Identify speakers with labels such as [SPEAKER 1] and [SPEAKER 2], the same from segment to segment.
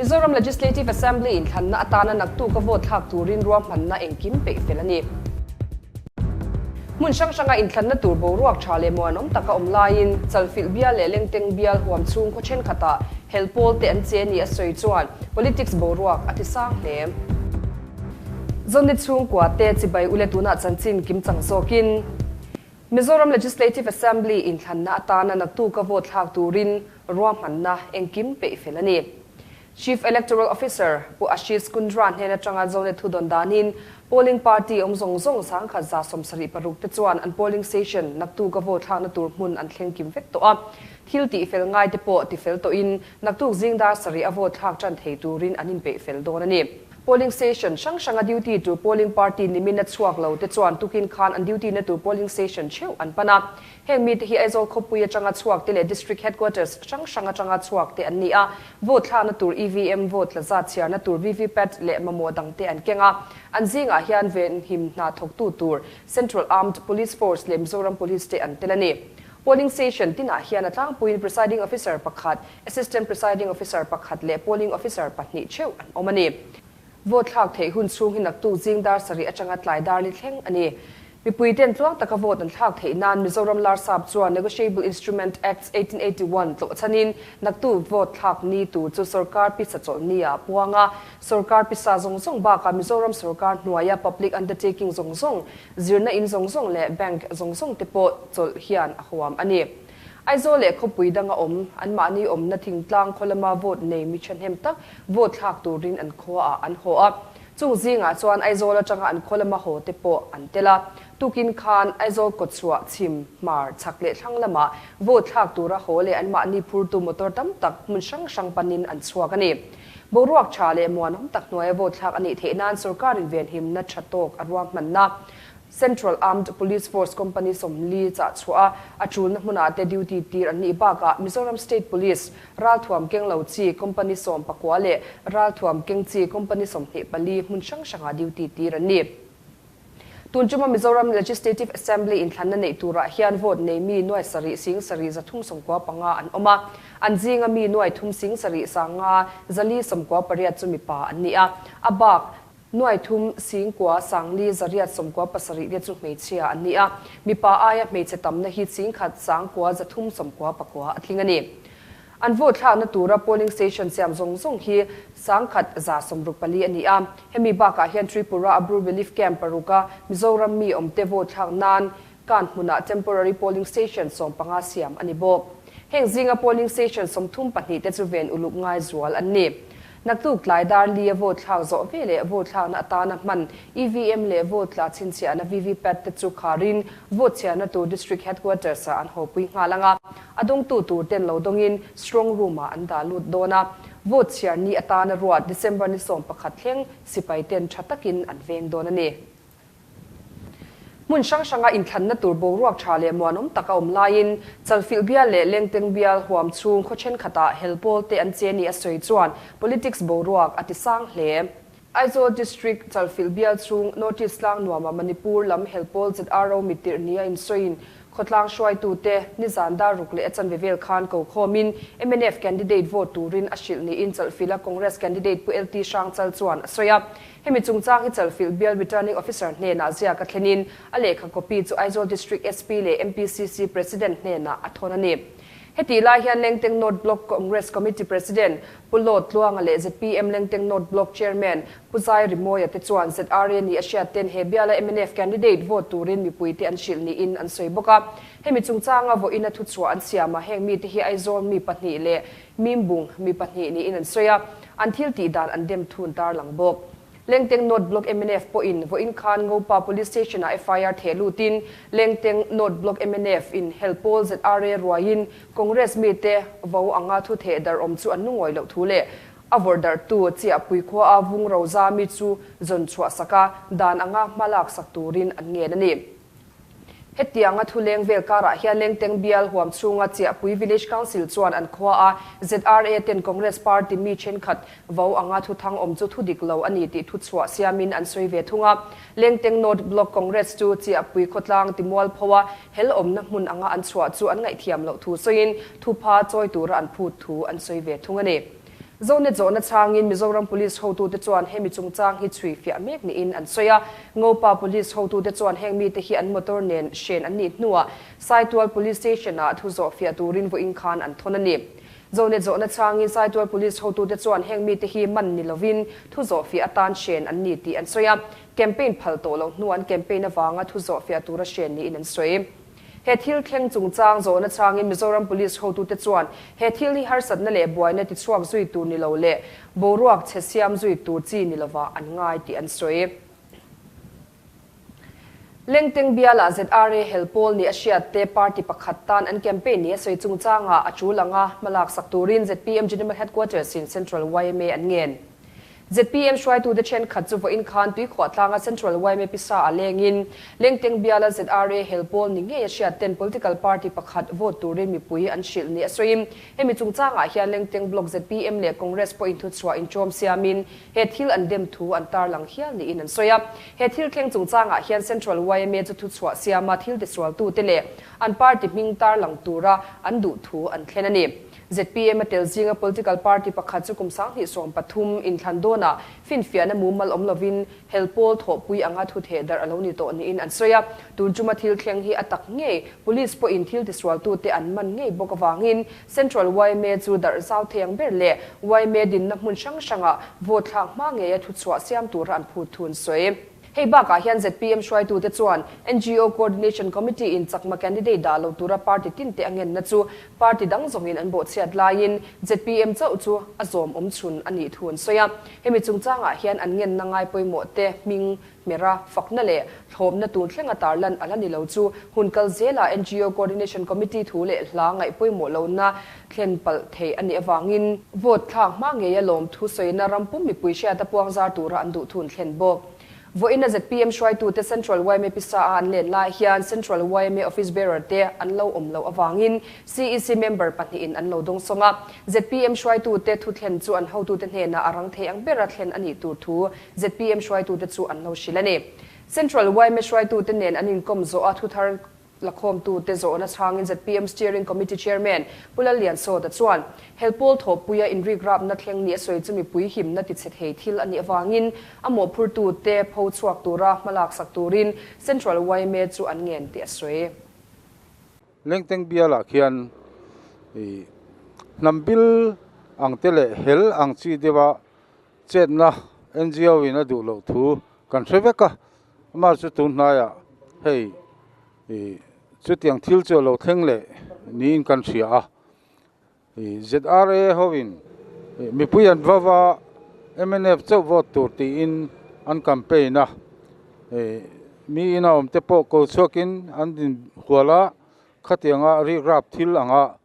[SPEAKER 1] Mizoram Legislative Assembly inthlanna atana naktuk a vote thlak turin ruahmanna engkim peih fel a ni. Hmun hrang hranga inthlanna tur boruak tha leh muanawm taka awm laiin Chalfilh bial leh Lengteng bial huam chhung khaw thenkhatah hel pawl te an che ni a sawi chuan politics boruak a ti sang hle. Zawni chhungkua te chibai ule tunah chanchin kimchang zawkin Mizoram Legislative Assembly inthlanna atana naktuka vote thlak turin ruahmanna engkim peih fel a ni. Chief Electoral Officer Pu Ashish Kundra hnen atanga Zonet thu dawn danin polling party awm zawng zawng 1176 te chuan an polling station naktuk a vote thlakna tur hmun an thleng kim vek tawh a. Thil tih fel ngai te pawh ti fel tawhin naktuk zing dar sarih a vote thlak tan thei turin an inpeih fel dawn a ni. Polling station hrang hranga duty tur polling party nimin a chhuak lo te chuan tukin khan an duty na tur polling station theuh an pan a. Heng mite hi Aizawl khawpui atanga chhuak te leh District Headquarters hrang hrang atanga chhuak te an ni a, vote thlakna tur EVM, vote tla zat chhiarna tur VVPAT leh mamawh dang te an keng a. An zingah hian venhim hna thawktu tur Central Armed Police Force leh Mizoram Police te an tel a ni. Polling station tinah hian a tlangpuiin Presiding Officer pakhat, Assistant Presiding Officer pakhat leh Polling Officer pahnih theuh an awm a ni. Vote thlak theih hun chhung hi naktuk zing dar sarih atanga tlai dar li thleng a ni. Mipuiten tluang taka vote an thlak theih nan Mizoram Larsap chuan Negotiable Instrument Act 1881 tlawh chhanin naktuk vote thlak ni tur chu sorkar pisa chawlh ni ah a puang a. Sorkar pisa zawng zawng bakah Mizoram sorkar hnuaia public undertaking zawng zawng, zirna in zawng zawng leh bank zawng zawng te pawh chawlh hian a huam a ni. Aizawl leh khawpui danga awm, anmahni awmna thingtlang khaw lama vote nei mi thahnem tak vote thlak turin an khuaah an haw a. Chung zingah chuan Aizawl atanga an khaw lama haw te pawh an tel a. Tukin khan Aizawl kawtchhuah, chhim, hmar, chhak leh thlang lamah vote thlak tura haw leh anmahni phurtu motor tam tak hmun hrang hrang panin an chhuak a ni. Boruak tha leh muanawm tak hnuaia vote thlak a nih theih nan sorkarin venhimna tha tawk a ruahmanna Central Armed Police Force Company 40 chah chhuah a, a tulna hmunah te duty tir an nih bakah Mizoram State Police ralthuam keng lo chi Company 19 leh ralthuam keng chi Company 24 hmun hrang hrangah duty tir an ni. Tun tuma Mizoram Legislative Assembly inthlanna neih turah hian vote nei mi nuai sarih sing sarih 395 an awm a, an zinga mi nuai thum sing sarih sanga 498 chu mipa an ni a, a bak Nuai thum, singkua, sangli, zariat, sawmkua, pasarih te chu hmeichhia an ni a. Mipa aia hmeichhe tamna hi 10,000, sangkua, 300, 99 a tling a ni. An vote thlakna tura polling station siam zawng zawng hi 1164 a ni a. Hemi bakah hian Tripura a Bru Relief Camp paruka Mizoram mi awmte vote thlak nan kan hmunah temporary polling station 15 siam a ni bawk. Heng zinga polling station 32 te chu ven uluk ngai zual an ni. Naktuk tlai dar li a vote thlak zawh ve leh vote thlakna atana hman EVM leh vote tla chhinchhiahna VVPAT te chu kharin vote chhiarna tur District Headquarters ah an hawpui nghal anga a dawngtu tur ten lo dawngin strong room ah an dah lut dawn a. Vote chhiar ni atana ruat December ni 11 thleng sipai ten tha takin an veng dawn a ni. Hmun hrang hranga inthlanna tur boruak tha leh muanawm tak a awm laiin Chalfilh bial leh Lengteng bial huam chhung khaw thenkhatah hel pawl te an che ni a sawi chuan politics boruak a ti sang hle. Aizawl District Chalfilh bial chhung North East tlang nuama Manipur lam hel pawl ZRO mittirh ni a insawiin Khawtlang hruaitute nizan dar ruk leh a chanve vel khan ko khawmin mnf candidate vote turin a hrilh niin Chalfilh-a Congress candidate Pu LT Hrangchal chuan a sawi a. Hemi chungchang hi Chalfilh bial returning officer hnenah ziak a thlenin a lehkha copy chu Aizawl District SP leh MPCC President hnenah a thawn a ni. Hetih lai hian Lengteng North Block Congress Committee President Pu Lawt Tluanga leh zpm Lengteng North Block Chairman Pu Zai Rimawia te chuan ZRA ni a hriat ten he biala mnf candidate vote turin mipuite an hrilh niin an sawi bawk a. Hemi chungchanga vawiin a thuchhuah an siam a, heng mite hi Aizawl mi pahnih leh Mimbung mi pahnih niin an sawi a, an thil tih dan an dem thun tarlang bawk. Lengteng North Block mnf pawhin vawiin khan Ngopa Police Station-ah FIR theh lutin Lengteng North Block mnf in hel pawl ZRA ruaiin Congress mite vo anga thu theh darh awm chu an lungawi loh thu leh a vawrh darhtu Chiahpui khuaa vung roza mi chu zawn chhuah sak a, dan anga hma lak sak turin an ngen a ni. Hetianga thu leng vel karah hian Lengteng bial huam chhunga Chiahpui Village Council chuan an khua a, ZRA ten Congress Party mi thenkhat vo anga thu thang awm chu thu dik lo a ni tih thu chhuah siamin an sawi ve thung a. Lengteng North Block Congress chu Chiahpui khawtlang timual pho a hel awmna hmun anga an chhuah chu an ngaihthiam loh thu sawiin thupha chawi tura an phut thu an sawi ve thung a ni. Zonet zawhna chhangin Mizoram Police hotute chuan hemi chungchang hi chhui fiah mek niin an sawi a. Ngopa Police hotute chuan heng mite hi an motor nen hren an nih hnuah Saitual Police Station-ah thu zawh fiah turin vawiin khan an thawn a ni. Zonet zawhna chhangin Saitual Police hotute chuan heng mite hi man ni lovin thu zawh fiah atan hren an ni tih an sawi a. Campaign phal tawh loh hnuah an campaign avanga thu zawh fiah tura hren niin an sawi. He thil thleng chungchang zawhna chhangin Mizoram Police hotute chuan he thil hi harsatna leh buaina tichhuak zui tur ni lo leh boruak chhe siam zui tur chi ni lovah an ngai tih an sawi. Lengteng bialah ZRA hel pawl nih a hriat te party pakhat tan an campaign ni a sawi chungchangah a tul anga hmalak sak turin zpm General Headquarters in Central yma an ngen. Zpm hruaitute thenkhat chu vawiin khan Tuikhuah tlanga Central yma pisa ah lengin Lengteng biala ZRA hel pawl ni ngei a hriat ten political party pakhat vote turin mipui an hrilh ni a sawiin hemi chungchangah hian Lengteng Block zpm leh Congress pawhin thuchhuah inṭawm siamin he thil an dem thu an tarlang hial niin an sawi a. He thil thleng chungchangah hian Central yma chu thuchhuah siama thil tisualtute leh an party hming tarlang tura an duh thu an thlen a ni. Zpm a tel zinga political party pakhat chu kum 2013 inthlan dawnah finfiahna mumal awm lovin hel pawl thawhpui anga thu theh darh a lo ni tawh niin an sawi a. Tun chuma thil thleng hi a tak ngei, police pawhin thil tisualtute an man ngei bawk avangin Central yma chu darh zau thei ang ber leh yma dinna hmun hrang hrangah vote thlak hma ngeia thuchhuah siam tura an phut thu an sawi. Hei bakah hian zpm hruaitute chuan ngo Coordination Committee in Chakma candidate dah lo tura party tinte a ngenna chu party dang zawngin an bawhchhiat laiin zpm chauh chu a zawm awm chhun a nih thu an sawi a. Hemi chungchangah hian an ngenna ngai pawimawh te hming hmera fakna leh thlawpna tun thlenga tarlan a la ni lo chu hun kal zela ngo Coordination Committee thu leh hla ngaih pawimawh lohna thlen palh theih a nih avangin vote thlak hma ngeia lawm thu sawina rampum mipui hriata puangzar tura an duh thu an thlen bawk. Vawiin a zpm hruaitute Central yma pisa a an len lai hian Central yma office bearer te an lo awm loh avangin CEC member pahnihin an lo dawng sawng a. Zpm hruaitute thu thlen chu an hotute hnenah a rang thei ang bera thlen a nih tur thu zpm hruaitute chu an lo hrilh a ni. Central yma hruaitute nen an inkawm zawh a thuthar Lakhawmtute zawhna chhangin zpm Steering Committee Chairman Pu Lalliansawta chuan hel pawl thawhpuia inrikrapna thleng ni a sawi chu mipui himna tichhe thei thil a nih avangin a mawhphurtute pho chhuak tura hmalak sak turin Central yma chu an ngen tih a sawi.
[SPEAKER 2] Lengteng bialah khian hnam bil ang te leh hel ang chi deuha chetna ngo in a duh loh thu kan hre vek a, amah chu tun hnaiah hei ih chutiang thil chu a lo thleng leh niin kan hria a, ih ZRA ho in mipui an va va mnf chauh vote tur tiin an campaign a, ih mi ina awm te pawh ko chhuakin an inhual a, khatianga rikrap thil anga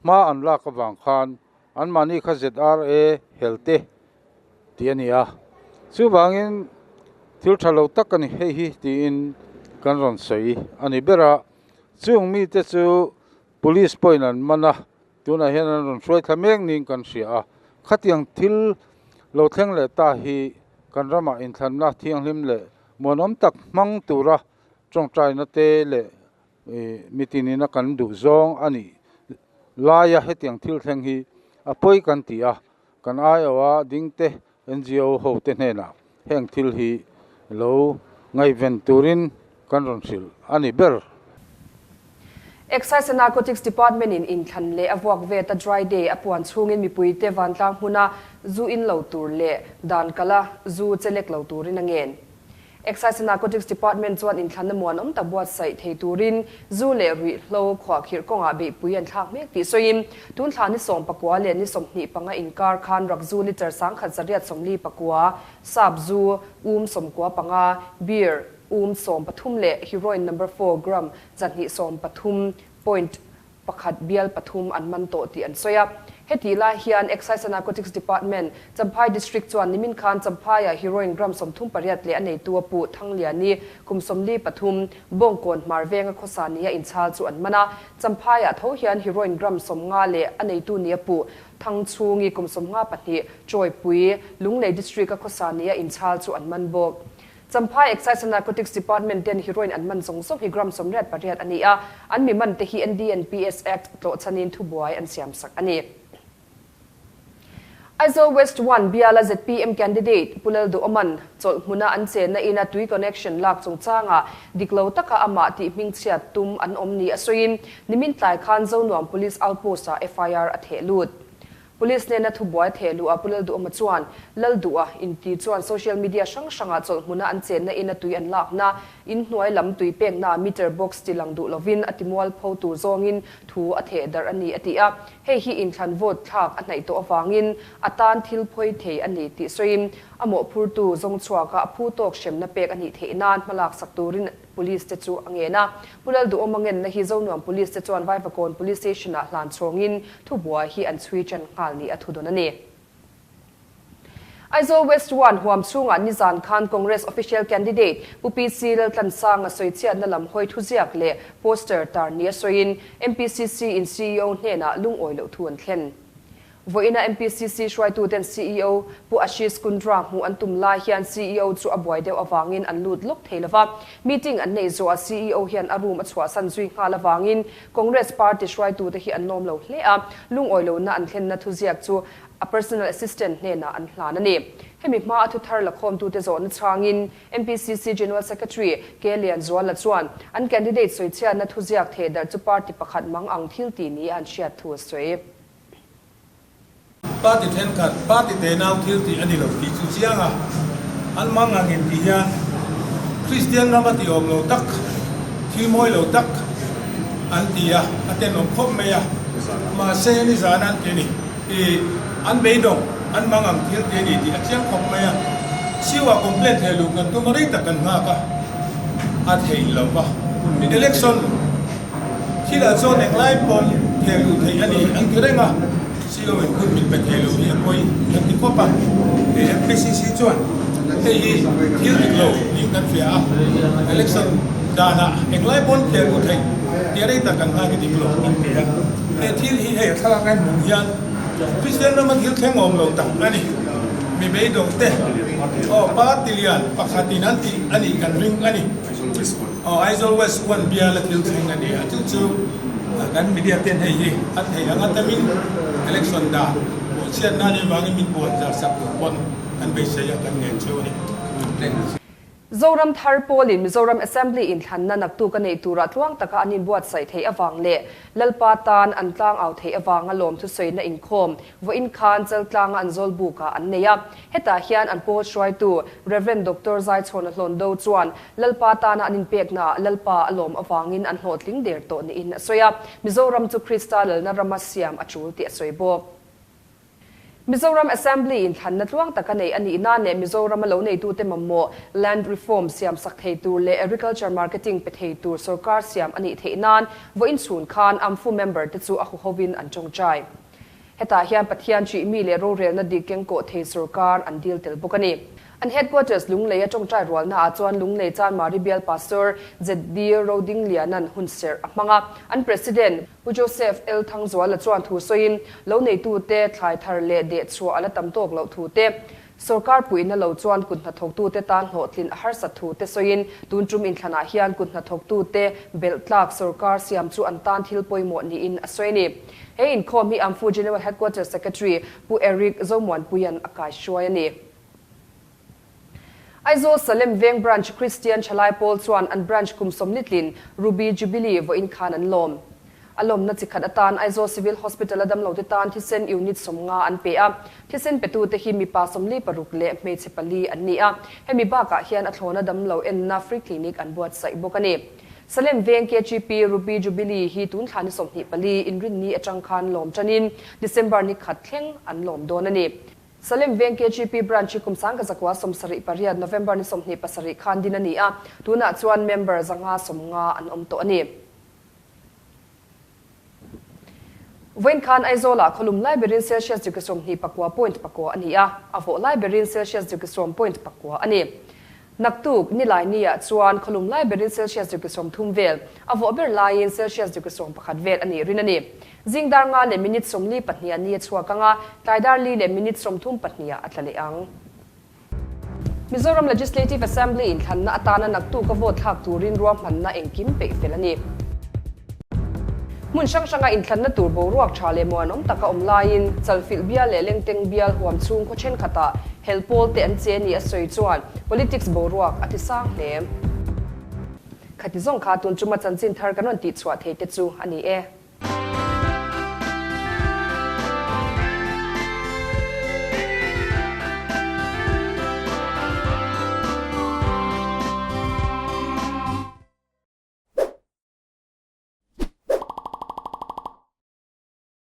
[SPEAKER 2] Hma an lak avang khan anmahni kha ZRA helte tih a ni a, chuvangin thil tha lo tak a ni hei hi tiin kan rawn sawi a ni ber a. Chung mite chu police pawhin an man a, tunah hian an rawn hruai thla mek niin kan hria a. Khatiang thil lo thleng leh ta hi kan ramah inthlanna thianghlim leh muanawm tak hmang tura tawngtaina te leh Mitinina kan duh zawng a nih laia hetiang thil thleng hi a pawi kan ti a, kan aiawha dingte ngo hote hnenah heng thil hi lo ngaihven turin kan rawn hrilh a ni ber.
[SPEAKER 1] Excise and Narcotics Department in inthlan leh a vuak vet a dry day a puan chhungin mipuite vantlang hmuna zu in lo tur leh dan kala zu chelek lo turin a ngen. Excise and Narcotics Department chuan inthlanna muanawm tak buatsaih thei turin zu leh ruihhlo khuahkhirh kawngah beihpui an thlak mek tih sawiin, tun thla ni 19 leh ni 25 inkar khan rakzu litre 1144, sap zu um 95, beer um 13 leh heroin number four gram 213 point pakhat bial pathum an man tawh tih an sawi a. Hetih lai hian Excise and Narcotics Department, Champhai District chuan nimin khan Champhaiah heroin gram 38 leh a neitu a puh Thangliani kum 43, Bawngkawn hmar venga khawsa nia inchhal chu an man a. Champhaiah tho hian heroin gram 50 leh a neitu nia puh Thangchhungi kum 52, Chawipui, Lunglei District-a khawsa nia inchhal chu an man bawk. Champhai Excise and Narcotics Department ten heroin an man zawng zawng hi gram 88 a ni a, an mi man te hi NDNPS Act tlawh chhanin thubuai an siam sak a ni. Aizawl West One biala zpm candidate Pu Lalduhawma'n chawlh hmuna an chenna ina tui connection lak chungchangah dik lo taka amah tih hmingchhiat tum an awm ni a sawiin nimin tlai khan Zonuam Police Outpost-ah FIR a theh lut. Police hnena thubuai theh luh a Pu Lalduhawma chuan Lalduha inti chuan social media hrang hrangah chawlh hmuna an chenna ina tui an lakna In hnuai lam tui pekna meter box ti lang duh lovin a timualpho tur zawngin thu a theh darh a ni a ti a. Hei hi inthlan vote thlak a hnaih tawh avangin a tan thil phawi thei a ni tih sawiin a mawhphurtu zawng chhuaka a phu tawk hremna pek a nih theih nan hmalak sak turin Police te chu a ngen a. Pu Lalduhawma ngenna hi Zonuam Police te chuan Vaivakawn Police Station-ah hlan chhawngin thubuai hi an chhui ṭan nghal ni a thudawn a ni. Aizawl West One huam chhungah nizan khan Congress official candidate Pu PC Laltlansanga sawichhiatna lam hawi thuziak leh poster tar nia sawiin MPCC in ceo hnenah lungawi loh thu an thlen. Vawiina MPCC hruaituten ceo Pu Ashish Kundra hmuh an tum lai hian ceo chu a buai deuh avangin an lut lawk thei lova. Meeting an neih zawhah ceo hian a room a chhuahsan zui nghal avangin Congress party hruaitute hi an lawm lo hle a, lungawi lohna an thlenna thuziak chu A personal assistant hnenah an hlan a ni. Hemi hma a thuthar lakhawmtute zawhna chhangin MPCC General Secretary K Lianzuala chuan an candidate sawichhiatna thuziak theh darh chu party pakhat mang ang thil tih ni a an hriat thu a sawi.
[SPEAKER 3] Party thenkhat, party tenau thil tih a ni lo tih chu chiang a, an mang ang in tih hian Kristian rama tih awm lo tak, thil mawi lo tak an ti a, a tenawm khawp mai a, mahse nizan an ti a ni. I an beidawng, an mang ang thil te ni tih a chiang khawp mai a. Siu-ah complaint thei luh kan tum a rei tak kan nghak a, a thei lo va. Election thilah chuan englai pawn thei luh theih a ni an ti reng a, Siu-in hun min pe thei lo hi a pawi kan ti khawp a. Hei MPCC chuan hei hi thil dik lo niin kan hria a, election danah englai pawn thei luh theih tih a rei tak kan nghak hi dik lo kan ti a. He thil hi hei a thlalak a hmuh hian Kristian rama thil thleng awm lo tak a ni. Mi beidawng te aw party lian pakhatin an tih a nih kan ring a ni. Aw Aizawl West One biala thil thleng a ni a, chu chu kan media ten hei hi an theih anga tamin election dan bawhchhiat nan avangin min buan zar sak tur pawn kan beisei a kan ngen chu a ni.
[SPEAKER 1] Zoram thar pawlin Mizoram Assembly inthlanna naktuk a neih turah tluang taka an inbuatsaih theih avang leh Lalpa tan an tlang au theih avanga lawm thusawiina inkhawm vawiin khan Chaltlanga an zawl bukah an nei a. Hetah hian an pawl hruaitu Rev. Doctor Zaichhawna Hlawndo chuan Lalpa tana an inpeknaah Lalpa a lawm avangin an hlawhtling der tawh niin a sawi a. Mizoram chu Krista lalna rama siam a tul tih a sawi bawk. Mizoram Assembly in thlanna tluang taka neih a nih nan leh Mizorama lo neitute mamawh Land Reform siam sak thei tur leh Agriculture Marketing pe thei tur sawrkar siam a nih theih nan vawiin chhun khan AMFU member te chu a huhovin an tawngtai. Hetah hian Pathian ṭihmi leh rorelna dik kengkawh thei sawrkar an dil tel bawk a ni. An headquarters Lunglei a tawngtai rualna ah chuan Lunglei Chanmari bial Pastor ZD Rodingliana'n hunserh a hmang a, an President, Pu Joseph L. Thangzuala chuan thu sawiin, lo neitute thlai thar leh deh chhuah a la tam tawk loh thu te, sawrkar puihna lo chuan kut hnathawktute tan hlawhtlin a harsat thu te sawiin, tun tum inthlanah hian kut hnathawktute belh tlak sawrkar siam chu an tan thil pawimawh niin a sawi a ni. He inkhawm hi AMFU General Headquarters Secretary Pu Eric Zomuanpuia'n a kaihruai a ni. Aizawl Salem Veng Branch Kristian Thalai Pawl chuan an branch kum sawmnitlin Ruby Jubilee vawiin khan an lawm. A lawmna chi khat atan Aizawl Civil Hospital a damlote tan thisen unit 50 an pe a. Thisen petute hi mipa 46 leh hmeichhe pali an ni a. Hemi bakah hian a thlawna damlo enna free clinic an buatsaih bawk a ni. Salem Veng KGP Ruby Jubilee hi tun thla ni 24 inrinni atang khan lawm tanin December ni khat thleng an lawm dawn a ni. Salem Veng KGP Branch hi kum 1978 November ni 27 khan din a ni a, tunah chuan member 550 an awm tawh a ni. Vawiin khan Aizawlah khawlum lai berin Celsius degree 29 point pakua a ni a, a vawh lai berin Celsius degree sawm point pakua a ni. Naktuk, Nilai niah chuan khawlum lai berin Celsius degree 30 vel, a vawh ber laiin Celsius degree 11 vel a nih rin a ni. Zing dar nga leh minute 42 ah ni a chhuak ang a, tlai dar li leh minute 32 ah a tla leh ang. Mizoram Legislative Assembly inthlanna atana naktuk a vote thlak turin ruahmanna engkim peih fel a ni. Hmun hrang hranga inthlanna tur boruak tha leh muanawm taka awm laiin Chalfilh bial leh Lengteng bial huam chhung khaw thenkhatah hel pawl te an che ni a sawi chuan politics boruak a ti sang hle. Khati zawng kha tun chuma chanchin thar kan rawn tihchhuah thei te chu a ni e.